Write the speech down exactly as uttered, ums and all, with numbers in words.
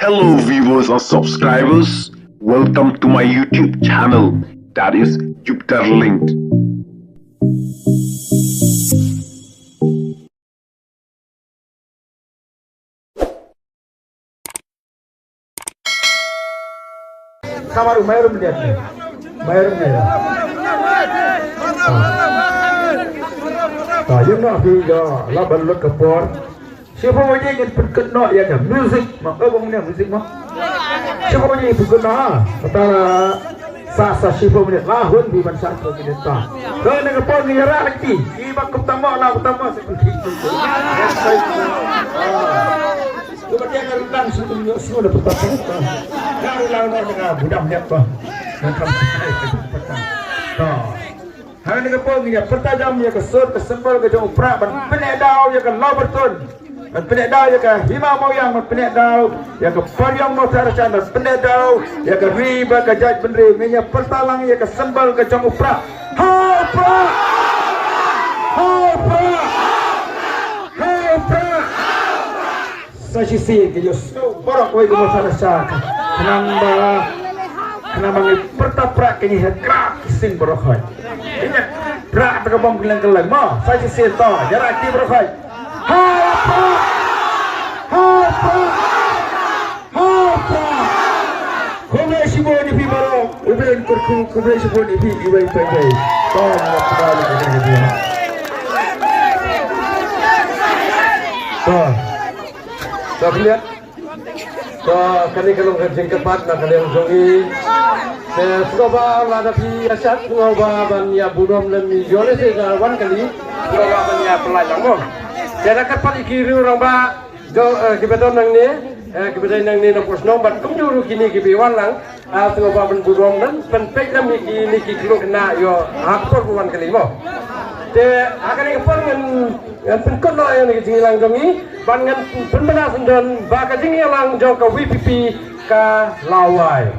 Hello viewers and subscribers, welcome to my YouTube channel, that is Jupiter Linked. Kamar umayrum dia. Mayrum dia. Ta yum na phi ya la ban lut ka por. Shu pha waje ngin pynkut noh ïa ka music ma, eh, bong ne music ma. Shu pha waje pynkut noh ha. Kata la sa sa shu pha minit la hun bi ban sa pha minit ta. Ka ne ka por ngi ïa ra lagi. Ki ba kum tamo la kum tamo se phi. Ku ba tiang rendang shu tum yo shu da pha ta. Ka ru la no ka budam yak ba. Nang kam. Ta. Hangne ka por ngi ïa pyrta jam ïa ka sur ka symbol ka jong u Prah ban pyneh daw ïa ka Lawbyrtun. Ban pyneh daw ïa ka Hima Mawiang, ban pyneh daw ïa ka Pariong Mawthadraishan, ban pyneh daw ïa ka ri bad ka jaitbynriew. Ngi ïa pyrta lang ïa ka symbol ka jong u Prah. Ha u Prah! Ha u Prah! Ha u Prah! Sa shisien ki ïohsngew baroh kawei ka mawthadraishan. Khnang ba, khnang ba ngi pyrta Prah ka ngi heh kra ki sing baroh khoit. Ïa Prah ta ka bom kylleng kylleng mo. Sa shisien to ïa ra ki baroh khoit. Ha Prah! Ha Prah! Ha Prah! Khublei shibun ïa phi baroh. U Blei un kyrkhu, khublei shibun ïa phi iwei pa iwei. To ïa Prah ïa ka ngi. To. Ka khlieh. Ka kane ka long ka jingkyrpad na ka liang jong ngi. Te sngewbha lada phi ïa shad sngewbha ban ïa burom lem ïa lade sa wan kali. Sngewbha ban ïa pynlait lang mo. Te da kyrpad ïa ki riew rangbah jong, eh, kiba don nangne, eh, kiba dei nangne na pdeng shnong bad kumjuh ruh kine kiba wan lang. Ah, sngewbha ban burom lem, pynpeit lem ïa kine ki khynnah ïoh ha ka por ba wan kali mo. Te ha kane ka por ngan, ngan pynkut noh ïa kane ka jingïalang jong ngi, ban ngan pynbna syndon ba ka jingïalang jong ka V P P ka la wai.